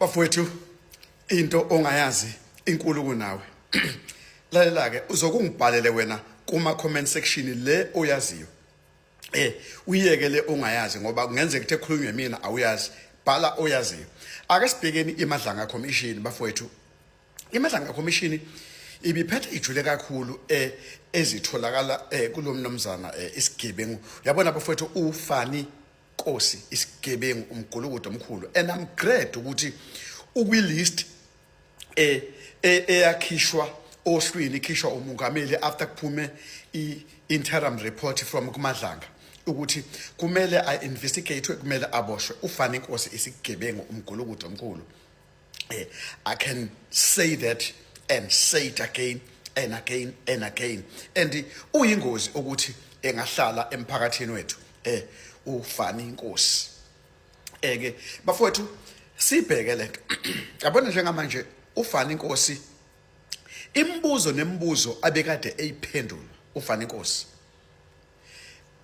Bafowethu, into ongayazi inkulu kunawe. Lalela ke, uzokungibhalele wena kuma comment section le oyaziyo. Uyeke le ongayazi, ngoba kungenzeka ukuthi ekhulunywe mina awuyazi. Bhala oyaziyo. Ake sibhekeni iMadlanga Commission, bafowethu. IMadlanga Commission ibiphethe ijule kakhulu ezitholakala kulomnomzana isigebengu. Uyabona bafowethu, uFani Nkosi isigebengu, umgulukudu omkhulu, and I'm glad ukuthi ukwi-list eyakhishwa ohlwini, ikhishwa umongameli after kuphume i-interim report from kuMadlanga ukuthi kumele a-investigate, kumele aboshwe uFani Nkosi, isigebengu, umgulukudu omkhulu. I can say that and say it again and again and again, and uyingozi ukuthi engahlala emphakathini wethu uFani Nkosi. Eke bafowethu, sibheke lento. Yabona, njengamanje uFani Nkosi, imibuzo nemibuzo abekade eyiphendula uFani Nkosi,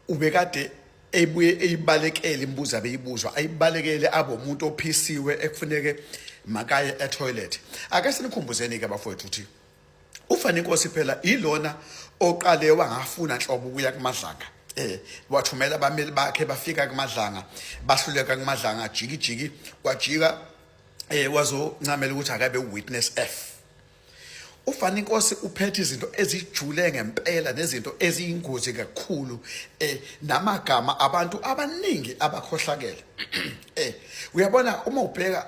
ubekade ebuye eyibalekele imibuzo abeyibuzwa, ayibalekele abe umuntu ophisiwe ekufuneke makaye etoilet. Ake sinikhumbuzeni ke bafowethu ukuthi uFani Nkosi phela ilona oqale wangafuna nhlobo ukuya kuMadlanga. Wathumela abameli bakhe, bafika kuMadlanga, bahluleka kuMadlanga, jiki jiki wajika, wazoncamela ukuthi akabe witness F. UFani Nkosi uphethe izinto ezijule ngempela nezinto eziyingozi kakhulu namagama abantu abaningi abakhohlakele. Uyabona, uma ubheka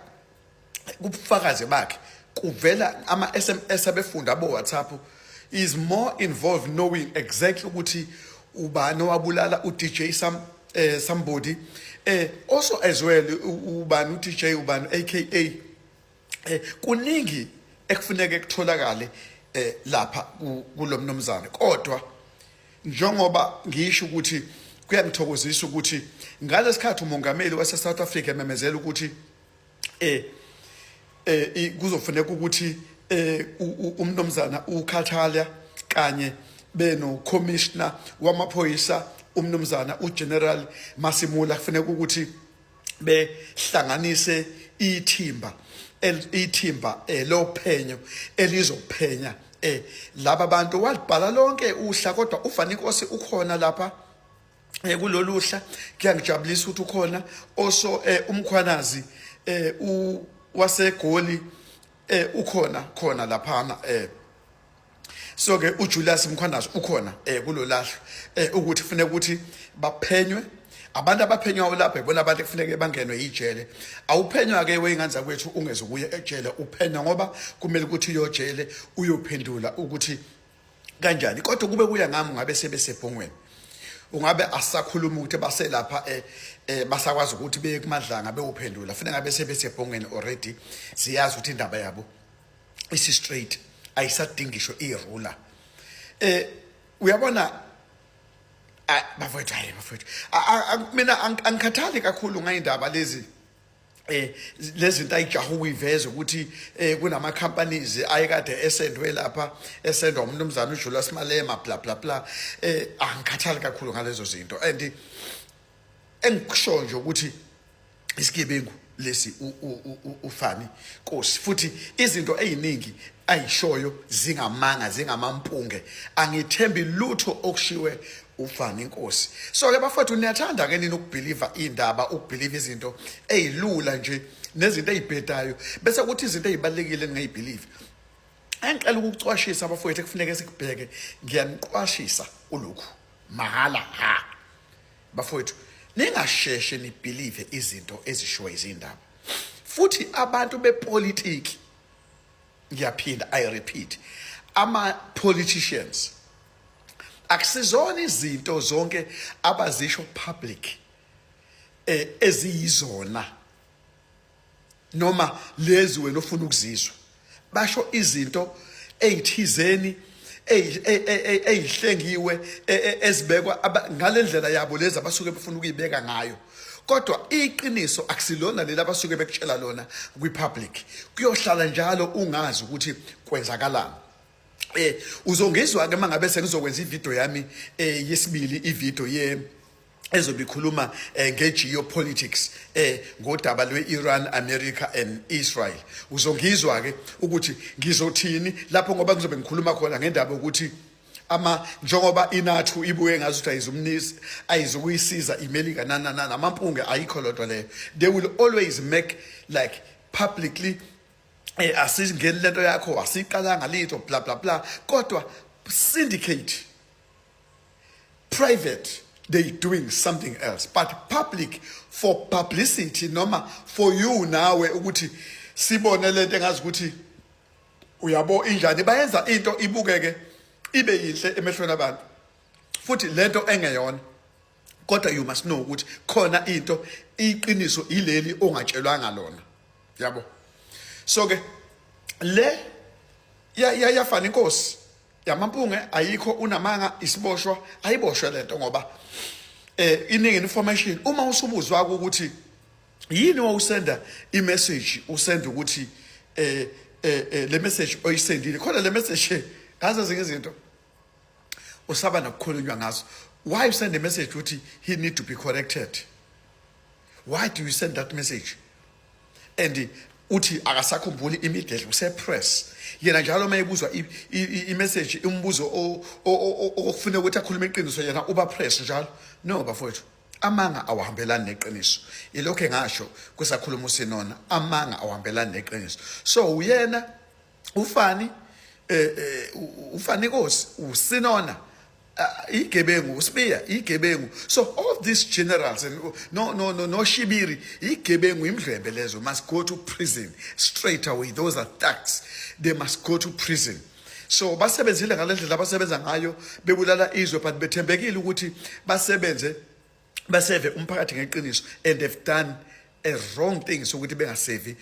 kubufakazi bakhe, kuvela ama SMS abefunda abo WhatsApp, is more involved knowing exactly ukuthi ubani owabulala uDJ some somebody, also as well ubani uDJ ubani aka. Kuningi ekufuneka kutholakale lapha kulomnumzane, kodwa njengoba ngisho ukuthi kuyangithokozisa ukuthi ngalesikhathi umongameli wase South Africa ememezela ukuthi kuzofuneka ukuthi umnumzana uKhathalia kanye beno commissioner wamaphoyisa umnumzana uGeneral Masimula kufuneka ukuthi behlanganise ithimba lophenyo elizophenya laba bantu, walibhala lonke uhla, kodwa uFani Nkosi ukhona lapha kulolu hla. Kuyangijabulisa ukuthi ukhona also uMkhwanazi u waseGoli ukhona khona laphana. So ke uJulius Mkhwanazi ukhona kulolahlo ukuthi kufuneka ukuthi baphenywe abantu abaphenywayo lapha, ibona abantu ekufuneke bangenwe ijele. Awuphenywa ke weyingane zakwethu ungeze kuye ejele, uphenywa ngoba kumele ukuthi uyojele, uyophendula ukuthi kanjani. Kodwa kube kuya ngami, ngabe sebesebhongweni, ungabe asakhuluma ukuthi baselapha basakwazi ukuthi beye kuMadlanga bewuphendula. Fanele ngabe sebesebhongweni already. Siyazi ukuthi indaba yabo isi straight, ayisadingi ngisho iruler. Uyabona bafowethu, hayi bafowethu, mina angikhathali kakhulu ngayindaba lezi lezinto ayijaha ukuyiveza ukuthi kunama companies ayekade esendwe lapha, esendwa umnumzana uJulius Malema, bla bla bla. Angikhathali kakhulu ngalezo zinto, and engikusho nje ukuthi isigebengu lesi uFani Nkosi, futhi izinto eziningi ayishoyo zingamanga, zingamampunge. Angithembi lutho okushiwe uFani Nkosi. So ke bafowethu, niyathanda ke nini ukubelieve indaba, ukubelieve izinto ezilula nje nezinto ezibhedayo, bese kuthi izinto ezibalekile ningayibelieve. Engicela ukukucwashisa abafowethu, ekufuneke sikubheke, ngiyaniqwashisa kulokhu mahala ha bafowethu, ningasheshe nibelieve izinto ezishiwo izindaba. Futhi abantu bepolitiki, ngiyaphinda, I repeat, ama politicians akusizona izinto zonke abazisho public eziyizona noma lezi wena ofuna ukuzizwa. Basho izinto ezithizeni eyihlengiwe ezibekwa ngalendlela yabo lezi abasuke befuna ukuyibeka ngayo, kodwa iqiniso akusilona leli abasuke bekutshela lona kwi-public. Kuyohlala njalo ungazi ukuthi kwenzakalani. Uzongizwa ke mangabe sengizokwenza ivideo yami yesibili, ivideo ye Ezobe ikhuluma nge-geopolitics ngodaba lwe-Iran, America and Israel. Uzongizwa ke ukuthi ngizothini lapho, ngoba ngizobe ngikhuluma khona ngendaba ukuthi ama njengoba inathu ibuye ngazi ukuthi ayizumnisi, ayizukuyisiza iMelika nana namampunge, ayikho lodwa leyo. They will always make like publicly asingeni lento yakho, asiqalanga litho, bla bla bla, kodwa syndicate private they doing something else, but public for publicity noma for you nawe ukuthi sibone lento engazi ukuthi uyabo injani. Bayenza into ibukeke ibe yinhle emehlweni abantu, futhi lento engeyona, kodwa you must know ukuthi khona into, iqiniso ileli ongatshelwanga lona, yabo. So ke le yafana inkosi yamampunge ayikho, unamanga, isiboshwa ayiboshwe lento, ngoba iningi information. Uma usubuzwa ukuthi yini wawusenda imessage, usenda ukuthi le message oyisendile khona, le message ngazo ezinye izinto usaba nokukhulunywa ngazo. Why you send a message ukuthi he need to be corrected? Why do you send that message? And uthi akasakhumbuli immediately, usepress yena njalo uma ebuzwa i-message, umbuzo okufuneka ukuthi akhulume iqiniso, yena uba press njalo. No bafowethu, amanga awahambelani neqiniso. Ilokho engasho kusakhuluma uSinona, amanga awahambelani neqiniso. So uyena ufani ufani inkosi uSinona, igebengu uSibiya igebengu. So all these generals and no Shibiri igebengu, imdlwembe lezo must go to prison straight away. Those are thugs, they must go to prison. So basebenzile ngalendlela abasebenza ngayo, bebulala izwe, but bethembekile ukuthi basebenze, baseve umphakathi ngeqiniso, and they've done a wrong thing sokuthi bengasevi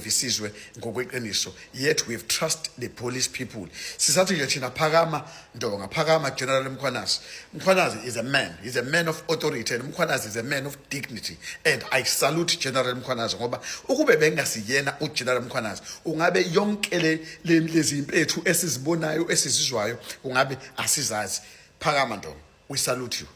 isizwe ngokweqiniso. Yet we've trust the police people. Sisathi nje thina, phakama Ndonga, phakama General Mkhwanazi. Mkhwanazi is a man, he's a man of authority, and Mkhwanazi is a man of dignity, and I salute General Mkhwanazi, ngoba ukube bengasiyena uGeneral Mkhwanazi, ungabe yonke le lezi impethu esizibonayo, esizizwayo, ungabe asizazi. Phakama Ndonga, we salute you.